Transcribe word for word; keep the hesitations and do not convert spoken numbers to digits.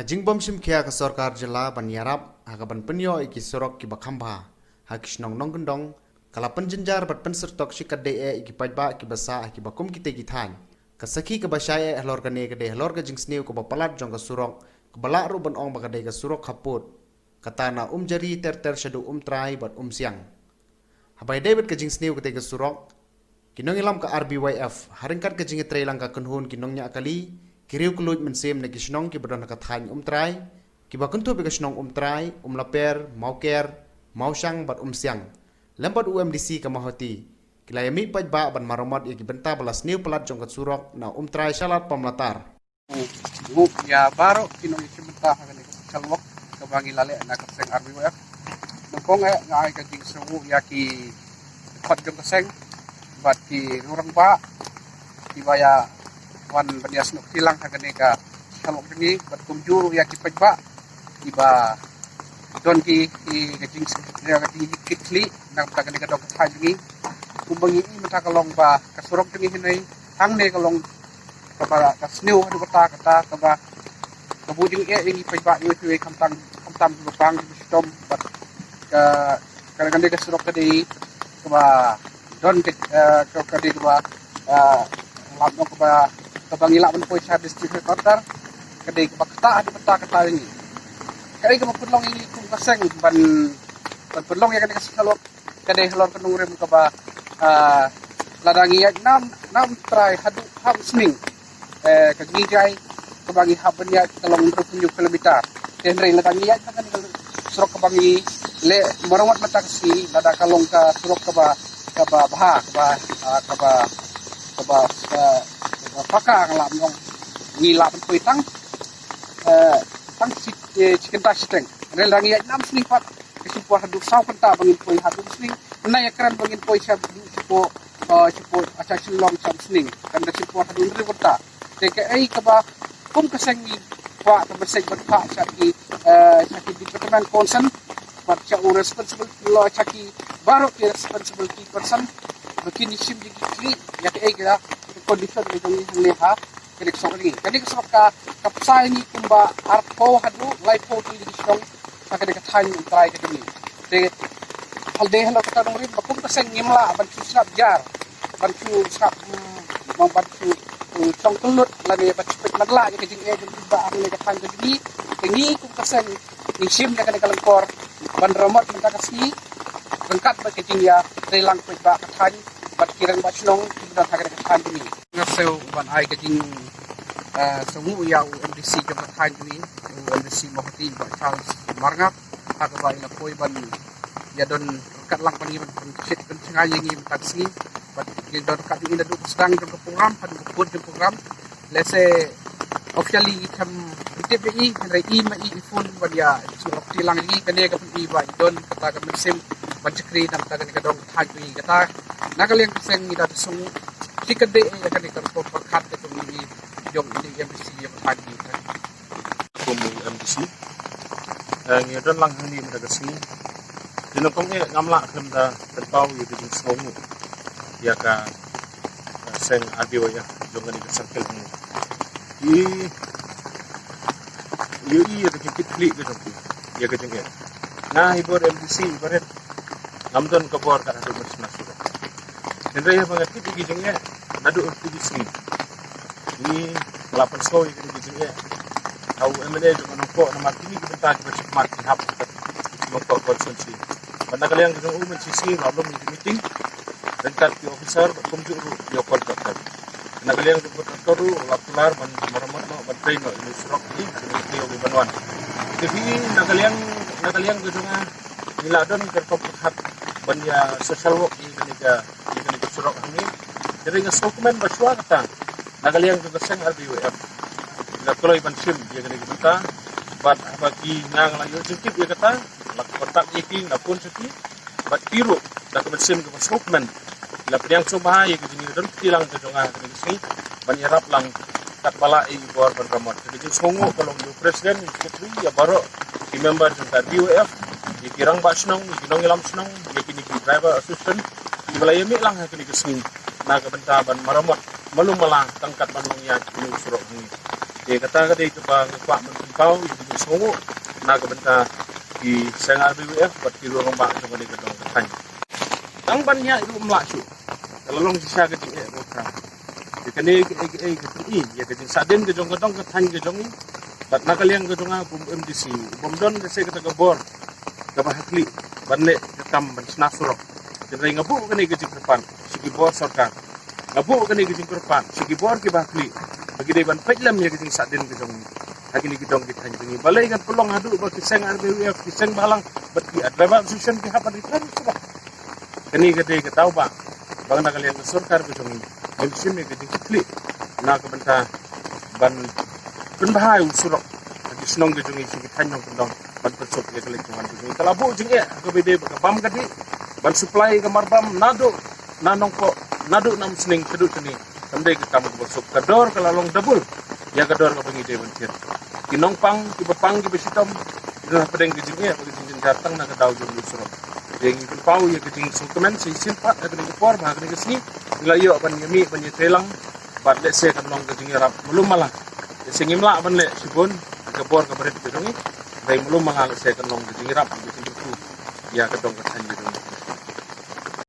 Jingbym shim khia ka sorkar jylla ban ïarap ha ka ban pynïoh ïa ki surok kiba kham bha ha ki shnong nongkyndong, ka la pynjynjar bad pynsyrtok shikatdei eh ïa ki paidbah kiba sah ha kiba kum kitei ki thaiñ. Ka sakhi kaba shai eh halor kane ka dei halor ka jingsniew kaba palat jong ka surok, kaba lah ruh ban ong ba ka dei ka surok khappud, kata na Umjari ter ter shaduh Umtrai bad Umsiang. Haba ïadei bad ka jingsniew katei ka surok, ki nongïalam ka R B Y F ha ryngkat ka jingïatreilang ka kynhun ki nongñiah kali, ki riew kylluid mynsiem na ki shnong kiba don ha ka thaiñ Umtrai, kiba kynthup ïa ka shnong Umtrai, Umlaper, Mawker, Mawshang bad Umsiang, lem bad u M D C ka Mawhati, ki la ïamih paidbah ban maramot ïa ki bynta ba la sniew palat jong ka surok na Umtrai sha Lad Pamlatar. Nguh ïa baroh ki nongïashim bynta ha kane ka social work kaba ngi la leh na ka seng R B Y F. Nyngkong eh nga ai ka jingsngewnguh ïa ki dkhot jong ka seng bad ki rangbah kiba ïa wan ban ïasnoh kti lang ha kane ka social work jong ngi, bad kumjuh ruh ïa ki paidbah kiba don ki, ki, ka jing, ka jingkitkhlieh na ka bynta kane ka dong ka thaiñ jong ngi. Kumba ngi i mynta ka long ba ka surok jong ngi hangne, hangne ka long kaba ka sniew haduh katta katta, kaba ka buh jingeh ïa ngi paidbah iwei pa iwei, khamtam, khamtam kiba pang kiba shitom, bad ka, ka, kane ka surok ka dei kaba don ka, eh, ka, ka dei kaba, eh, lam dong kaba, kaba ngi lah ban poi sha district headquarter, ka dei kaba ktah haduh katta katta ïa ngi. Kaei kaba pynlong ïa ngi kum ka seng ban, ban pynlong ïa kane ka surok ka dei halor ka nongrim kaba, ah, lada ngi ïaid nam, nam Umtrai haduh ha Umsning, eh, ka jingïaid kaba ngi hap ban ïaid ka long hynriewphew kilometer. Te hynrei lada ngi ïaid na kane ka surok kaba ngi leh maramot mynta ka sngi, lada ka long ka surok kaba, kaba bha, kaba, ah, kaba, kaba, ah, kaba paka, nga lah ban ong ngi lah ban poi tang, eh, tang shi, eh, shi kynta shiteng. Hynrei lada ngi ïaid nam Umsning pat, ka shim por haduh saw kynta ba ngin poi haduh Umsning. Nai ïa kren ba ngin poi sha haduh shipor, eh, shipor, ah, sha Shillong sha Umsning. Kan da shim por haduh hynriew kynta. Te kaei kaba kum ka seng ngi kwah ka message ban phah sha ki, eh, sha ki department concern, bad sha u responsible law, sha ki baroh ki responsible ki concern, ba kin ïashim jingkitkhlieh ïa kaei ka condition ka jong ngi hangne ha kane ka surok jong ngi. Kane ka surok ka, ka pynshai ïa ngi kumba arphew haduh laiphew tylli ki shnong ha kane ka thaiñ Umtrai ka jong ngi. Te halor kata ka nongrim ba kum ka seng ngim lah ban shu sngap jar, ban shu sngap, mm, ban shu, mm, shong kyllut lane ban shu peit matlah ïa ka jingeh jong ki paidbah ha kane ka thaiñ ka jong ngi. Te ngi kum ka seng ngi shim ïa kane ka lyngkor ban maramot mynta ka sngi ryngkat bad ka jingïatreilang paidbah ka thaiñ bad ki rangbah shnong kiba don ha kane ka thaiñ jong ngi. Nga sngew ban ai ka jing, eh, sngewnguh ïa u M D C jong ka thaiñ jong ngi, u M D C Mawhati, Bah Charles Marngat, ha kaba i la poi ban ïadon ryngkat lang bad ngi ban, ban shit ban shngaiñ ïa ngi mynta ka sngi. Bad ngi don ryngkat ïa i naduh ka sdang jong ka program haduh ka kut jong ka program. Lehse officially i kam tip ïa i, hynrei i ma i i phone ban ïa shu ap ti lang ïa i, kane ka pyn i ba i don kata ka mynsiem ban shakri na kata kane ka dong ka thaiñ ïa i. Kata na ka liang ka seng ngi da shu shikatdei ïa kane ka rukom pyrkhat ka jong i, jong i M D C ïa ka thaiñ ïa i. Kum u M D C, eh, ngi don lang hangne mynta ka sngi. Te nyngkong eh ngam lah khlem da pynpaw ïa ka jingsngewnguh ïa ka, eh, seng R B Y F jong kane ka circle hangne. I, ïa i ïa ka jingkitkhlieh ka jong ki ïa ka jingeh. Nga hi bor M D C i barit ngam don ka bor ka haduh mynsiem na surok. Hynrei haba nga tip ïa ki jingeh naduh ïa ki sngi, ngi la pynsngew ïa ki jingeh. Ha u M L A jong ka Nongpoh namar kine ki bynta kiba shakmat ki hap ka Nongpoh constituency. Bad na ka liang ka jong u mynshisha nga lum ïa ki meeting ryngkat ki officer bad kumjuh ruh ïa u contractor. Na ka liang ka contractor ruh la kular ban maramot noh, ban trei noh ïa u surok hi, ïa u ban wan. Te phi na ka liang, na ka liang ka jong nga ngi la don ka rukom pyrkhat ban ïa social work ïa kane ka, ïa kane ka surok hangne. Te nga sngewkmen ba shuwa kata na ka liang ka seng R B Y F la kloi ban shim ïa kane ka bynta. Bad haba ki, nga la ïoh jingtip ïa kata, la contact ïa ki, la phone sha ki. Bad ki ruh da ka mynsiem kaba sngewkmen la pdiang sngewbha ïa ka jingïadon kti lang ka jong nga ha kane ka sngi ban ïarap lang katba lah ïa i bor ban maramot. Ka jingsngewnguh ka long ïa u president, ïa u secretary, ïa baroh ki member jong ka R B Y F, ïa ki rangbah shnong, ïa ki nongïalam shnong, ïa kine ki driver assistant kiba la ïamih lang ha kane ka sngi na ka bynta ban maramot malu mala tang katba long ïa kine u surok hangne. Te kata ka dei kaba nga kwah ban pynpaw ïa ka jingsngewnguh na ka bynta ki seng R B Y F bad ki rangbah jong kane ka dong ka thaiñ. Tang ban ïa ruh ym lah shuh. Ka la long shisha ka jingeh ba khraw. Ïa kane ka ei ka ei ka jingeh ïa ka jingsahdien ka jong ka dong ka thaiñ ka jong ngi. Bad na ka liang ka jong nga kum M D C, bym don ka se kata ka bor kaba ha khlieh ban leh ka kam ban shna surok. Hynrei nga buh kane ka jingkyrpad sha ki bor sorkar, nga buh kane ka jingkyrpad sha ki bor kiba ha khlieh, ba ki dei ban peit lem ïa ka jingsahdien ka jong ngi ha kine ki dong ki thaiñ jong ngi. Balei kan pynlong haduh ba ki seng R B Y F, ki seng bhalang bad ki driver association ki hap ban return surok. Kane ka dei ka daw ba ba na ka liang ka sorkar ka jong ngi ngim shim ïa ka jingkitkhlieh na ka bynta ban pynbha ïa u surok ha ki shnong ka jong ngi, sha ki thaiñ nongkyndong, ban pynsuk ïa ka leit ka wan ka jong ngi. Ka la buh jingeh ha kaba ïadei bad ka bam ka dih, ban supply ka marbam naduh na Nongpoh, naduh na Umsning shaduh shane. Kam dei ka kam kaba suk, ka dor ka la long double ïa ka dor kaba ngi dei ban thied. Ki nongpang kiba pang kiba shitom ki don hapdeng ka jingeh bad ka jingjynjar tang na ka daw jong u surok. Te ngi pynpaw ïa ka jingsngewkmen sa shisien pat ha kane ka por bad ha kane ka sngi. Ngi la ïoh ban ïa mih ban ïa trei lang bad lehse kan long ka jingïarap malu mala. Lehse ngim lah ban leh shibun ha ka bor kaba rit ka jong ngi, hynrei malu mala lehse kan long ka jingïarap, ka jingkyrkhu ïa ka dong ka thaiñ ka jong ngi.